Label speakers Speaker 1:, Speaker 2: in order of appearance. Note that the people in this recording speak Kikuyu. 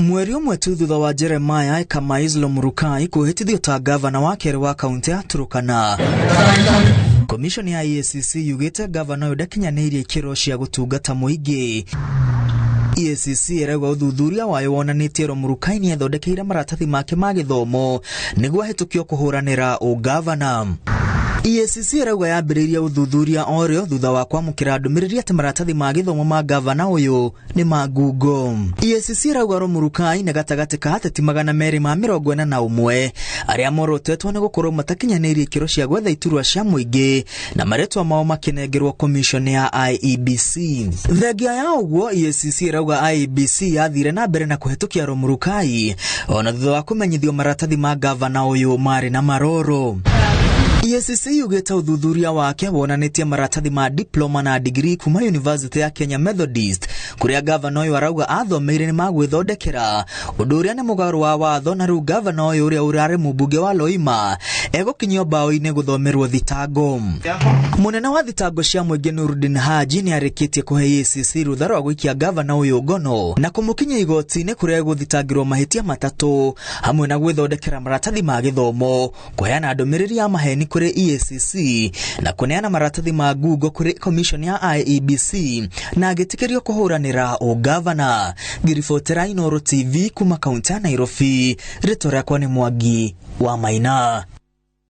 Speaker 1: Mweri ũmwe tu thutha wa Jeremiah Ekamais Lomurukai kwĩhĩtithio ta gavana wa kerĩ wa kaunti ya Turkana, Commission ya EACC yugĩte gavana ũyũ ndakinyanĩirie ikĩro cia gũtungata mũingĩ. EACC ĩrauga ũthuthuria wayo wonanĩtie Lomurukai nĩ ethondekeire maratathi make ma gĩthomo nĩguo ahĩtũkio kũhũranĩra ũgavana. EACC ĩrauga yambĩrĩirie ũthuthuria o rĩo thutha wa kwamũkĩra ndũmĩrĩri atĩ maratathi ma gĩthomo ma gavana ũyũ nĩ ma ngungo. EACC ĩrauga Lomurukai nĩ gatagatĩ ka ateti 241 arĩa morotetwo nĩ gũkorwo matakinyanĩirie ikĩro cia gwetha iturwa cia mũingĩ na marĩtwa mao makĩnengerwo commission ya IEBC. Thengia ya ũguo, EACC ĩrauga IEBC yathire na mbere na kũhetũkia Lomurukai ona thutha wa kũmenyithio maratathi ma gavana ũyũ marĩ na maroro. EACC yugĩte ũthuthuria wake wonanĩtie maratathi ma diploma na degree kuma University ya Kenya Methodist kũrĩa gavana ũyũ arauga athomeire nĩ magwĩthondekera, ũndũ ũrĩa nĩ mũgarũ wa watho, na rĩu gavana ũyũ ũrĩa ũrarĩ mũmbunge wa Loima egũkinyio mbaũ-inĩ gũthomerwo thitango. Mũnene wa thitango cia mũingĩ Nurdin Haji nĩ arĩkĩtie kũhe EACC rũtha rwa gũikia gavana ũyũ ngono na kũmũkinyia igoti-inĩ kũrĩa egũthitangĩrwo mahĩtia matatũ hamwe na gwĩthondekera maratathi ma gĩthomo, kũheana ndũmĩrĩri ya maheni kũrĩ EACC na kũneana maratathi ma ngungo kũrĩ commission ya IEBC na agĩtĩkĩrio kũhũranĩra ũgavana. Ngĩribotera Inooro TV kuma kaunti ya Nairobi, rĩtwa rĩakwa nĩ Mwangi wa Maina.